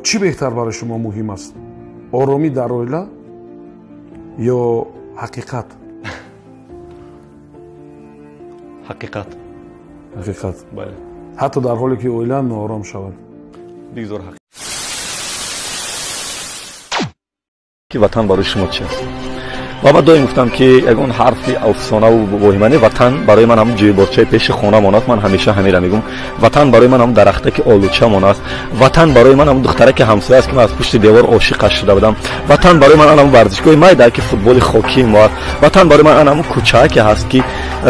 Чӣ беҳтар барои шумо муҳим аст? Оромӣ дар оила ё ҳақиқат? Ҳақиқат. Ҳақиқат. Бале. Ҳатто дар ҳоле ки оила ноором шавад. Бигзор ҳақиқат. Ки ватан барои шумо чи аст? Ва ман доим гуфтам, ки ягон ҳарфи афсонаву воҳимане, ватан барои ман ҳамун ҷӯйборчаи пеши хонамон аст. Ман ҳамеша ҳамира мегӯм. Ватан барои ман ҳамун дарахтаки олучамон аст. Ватан барои ман ҳамун духтараки ҳамсоя аст, ки ман аз пушти девор ошиқаш шуда будам. Ватан барои ман ҳамун варзишгоҳи майда, ки футболи хокии мо аст. Ватан барои ман ҳамун кӯчае ки ҳаст, ки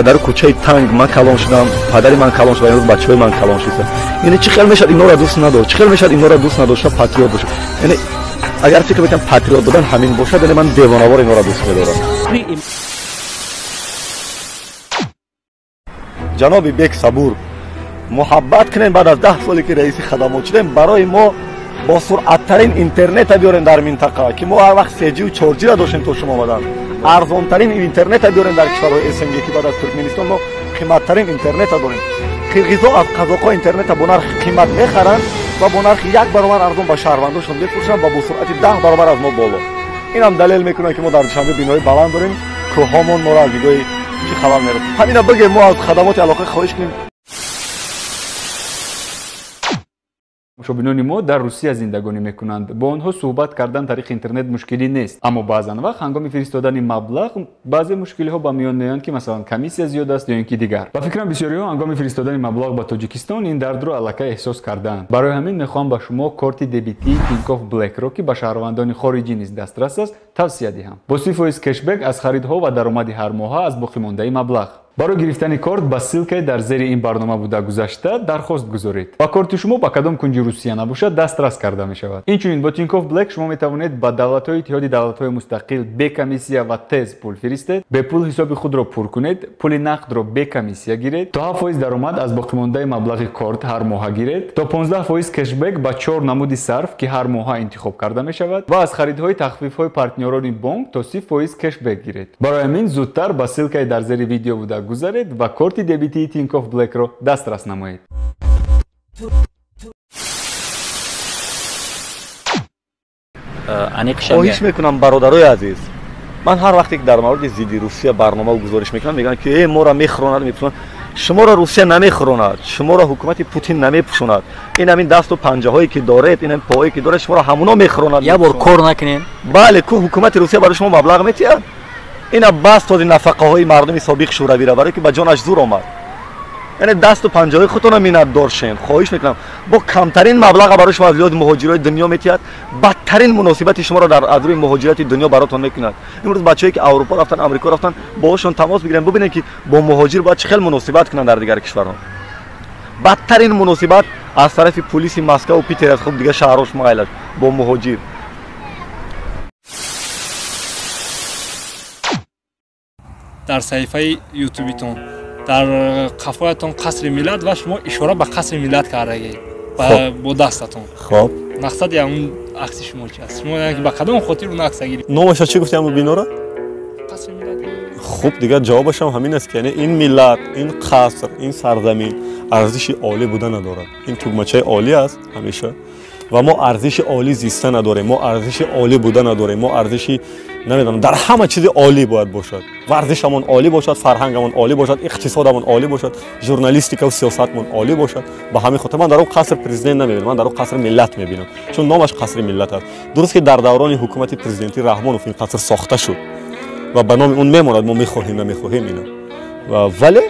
дар кӯчаи танг ман калон шудам, падари ман калон шуд ва имрӯз бачаҳои ман калон шуданд. Яъне чӣ хел мешавад инҳоро дӯст надошт? Чӣ хел мешавад инҳоро дӯст надошта патриот бошад? Яъне агар фикр мекунам патриот будан ҳамин бошад, яъне ман девонавор инҳоро дӯст медорам. Ҷаноби Бек Сабур, муҳаббат кунем, баъд аз 10 соле ки раиси хадамот шудем, барои мо бо суръаттарин интернета биёрем дар минтақа, ки мо ҳар вақт 3G 4G-ра доштем то шумо омадан. Арзонтарин интернета биёрем дар кишварҳои СНГ, ки баъд аз Туркменистон мо қиматтарин интернета дорем. Қирғизо аз қазоқҳо интернета бо нархи қимат мехаранд ва бо нархи 1 баробар арзон ба шаҳрвандошон мефурӯшанд ва бо суръати 10 баробар аз мо боло. Инам далел мекунад, ки мо дар Душанбе бинои баланд дорем, кӯҳҳомон моро аз нигоҳи чӣ хабар мерасад. Ҳамина бигем, мо аз хадамоти алоқа хоҳиш кунем. Тамошобинони мо дар Русия зиндагонӣ мекунанд. Бо онҳо суҳбат кардан тариқи интернет мушкилӣ нест. Аммо баъзан вақт ҳангоми фиристодани маблағ баъзе мушкилиҳо ба миён меоянд, ки масалан комиссия зиёд аст ё ин ки дигар. Ба фикрам, бисёриҳо ҳангоми фиристодани маблағ ба Тоҷикистон ин дардро аллакай эҳсос кардаанд. Барои ҳамин мехоҳам ба шумо корти дебитии Тинькофф Блэкро, ки ба шаҳрвандони хориҷӣ низ дастрас аст, тавсия диҳам. Бо 30% кэшбэк аз харидҳо ва даромади ҳармоҳа аз боқимондаи маблағ. Барои гирифтани корт ба ссылкаи дар зери ин барнома буда гузашта дархост гузоред ва корти шумо ба кадом кунҷи Русия набошад дастрас карда мешавад. Инчунин бо Тинькофф Блэк шумо метавонед ба давлатҳои Иттиҳоди давлатҳои мустақил бе комиссия ва тез пул фиристед, бепул ҳисоби худро пур кунед, пули нақдро бе комиссия гиред, то 7% даромад аз боқимондаи маблағи корт ҳар моҳа гиред, то 15% кэшбэк ба 4 намуди сарф, ки ҳар моҳа интихоб карда мешавад, ва аз харидҳои тахфифҳои партнёрони бонк то 30% кэшбэк гиред. Барои ҳамин зудтар ба ссылкаи дар зери видео буда гузаред ва корти дебитии Тинькофф Блэкро дастрас намоед. Хоҳиш мекунам, бародарои азиз, ман ҳар вақте ки дар мавриди зидди Русия барномаву гузориш мекунам, мегӯянд, ки э моро мехӯронад, мепӯшонад. Шуморо Русия намехӯронад, шуморо ҳукумати Путин намепӯшонад. Ин ҳамин дасту панҷаҳое ки доред, ин ҳамин поҳое ки доред, шуморо ҳамуно мехӯронад. Як бор кор накунед. Бале, ку ҳукумати Русия барои шумо маблағ метиҳад. Ина бас тоди нафақаҳои мардуми собиқ шӯравиро, барое ки ба ҷонаш зур омад. Яъне дасту панҷаҳои худтонро миннатдор шен. Хоҳиш мекунам, бо камтарин маблаға барои шумо аз лиҳози муҳоҷирои дунё метиҳад, бадтарин муносибати шуморо дар аз рӯи муҳоҷирати дунё баротон мекунад. Имрӯз бачаҳое ки Аврупо рафтан, Амрико рафтан, боҳошон тамос бигиранд, бубинед, ки бо муҳоҷир бояд чӣ хел муносибат кунанд дар дигар кишварҳо. Бадтарин муносибат аз тарафи пулиси Москваву Питер аст, хуб дигар шаҳрҳош майлаш бо муҳоҷир. Дар саҳифаи ютубитон дар қафоятон қасри миллат ва шумо ишора ба қасри миллат кардагед бо дастатон. Хоб, мақсади ҳамун акси шумо чи аст? Шумо ба кадом хотир он акса гирифт? Номаша чӣ гуфти ҳамун бинора? Қасри миллат. Хуб, дигар ҷавобашам ҳамин аст, ки яъне ин миллат, ин қаср, ин сарзамин арзиши олӣ буда надорад. Ин тугмачаи олӣ аст ҳамеша, ва мо арзиши олӣ зиста надорем, мо арзиши олӣ буда надорем, мо арзиши намедонам, дар ҳама чизи олӣ бояд бошад. Варзишамон олӣ бошад, фарҳангамон олӣ бошад, иқтисодамон олӣ бошад, журналистикаву сиёсатмон олӣ бошад. Ба ҳамин хотир ман дар он қаср президент намебинам, ман дар он қаср миллат мебинам, чун номаш қасри миллат аст. Дуруст ки дар даврони ҳукумати президентӣ Раҳмонов ин қаср сохта шуд ва ба номи он мемонад, мо мехоҳем намехоҳем ина, вале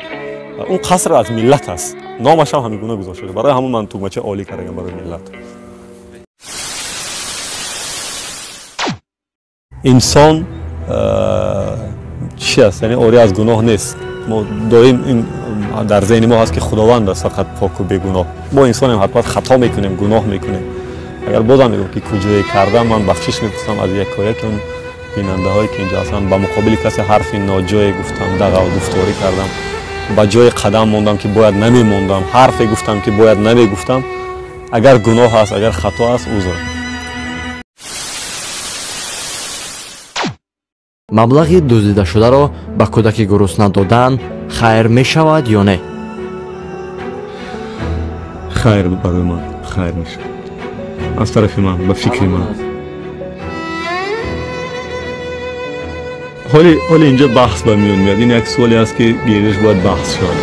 он қаср аз миллат аст, номашам ҳамин гуна гузошта шуда. Барои ҳамон ман тугмачаи олӣ кардагам барои миллат. Инсон чи аст? Яъне орӣ аз гуноҳ нест. Мо доим ин дар зеҳни мо ҳаст, ки Худованд аст фақат поку бегуноҳ. Мо инсонем, ҳатман хато мекунем, гуноҳ мекунем. Агар бозам мегӯм, ки куҷое кардам, ман бахшиш мепурсам аз якояки он бинандаҳое ки инҷо ҳастанд. Ба муқобили касе ҳарфи ноҷое гуфтам, дағал гуфторӣ кардам, ба ҷое қадам мондам, ки бояд намемондам, ҳарфе гуфтам, ки бояд намегуфтам. Агар гуноҳ аст, агар хато аст, узр. Маблағи дуздидашударо ба кӯдаки гурусна додан хайр мешавад ё не? Хайр, барои ман хайр мешавад. Аз тарафи ман, ба фикри ман. Ҳоли инҷо баҳс ба миён меяд. Ин як суоле аст, ки гирдаш бояд баҳс шавад.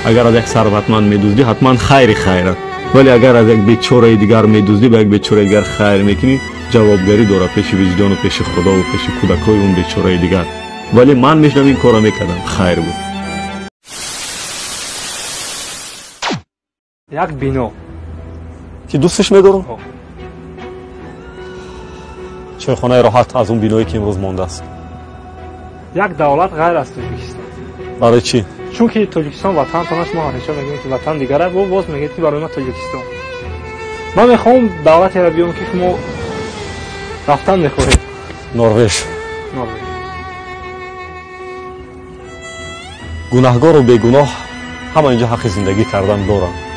Агар аз як сарватманд медуздӣ, ҳатман хайри хайр аст, вале агар аз як бечораи дигар медуздӣ, ба як бечораи дигар хайр мекунӣ, ҷавобгарӣ дорад пеши виҷдону пеши худову пеши кӯдакҳои он бечораи дигар. Вале ман мешудам ин корро мекардам, хайр буд. Як бино ки дӯсташ медорам, чойхонаи роҳат аз он биное ки имрӯз мондааст. Як давлат ғайр аз Тоҷикистон. Барои чӣ? Чунки Тоҷикистон ватантон аст. Мо ҳамеша мегӯем, ки ватан дигар аст, боз мегӯед, ки барои ма Тоҷикистон. Ман мехоҳам давлатеро биём, ки шумо рафтан мехоҳед. Норвеж. Норвеж. Гунаҳгору бегуноҳ ҳама инҷо ҳаққи зиндагӣ кардан доранд.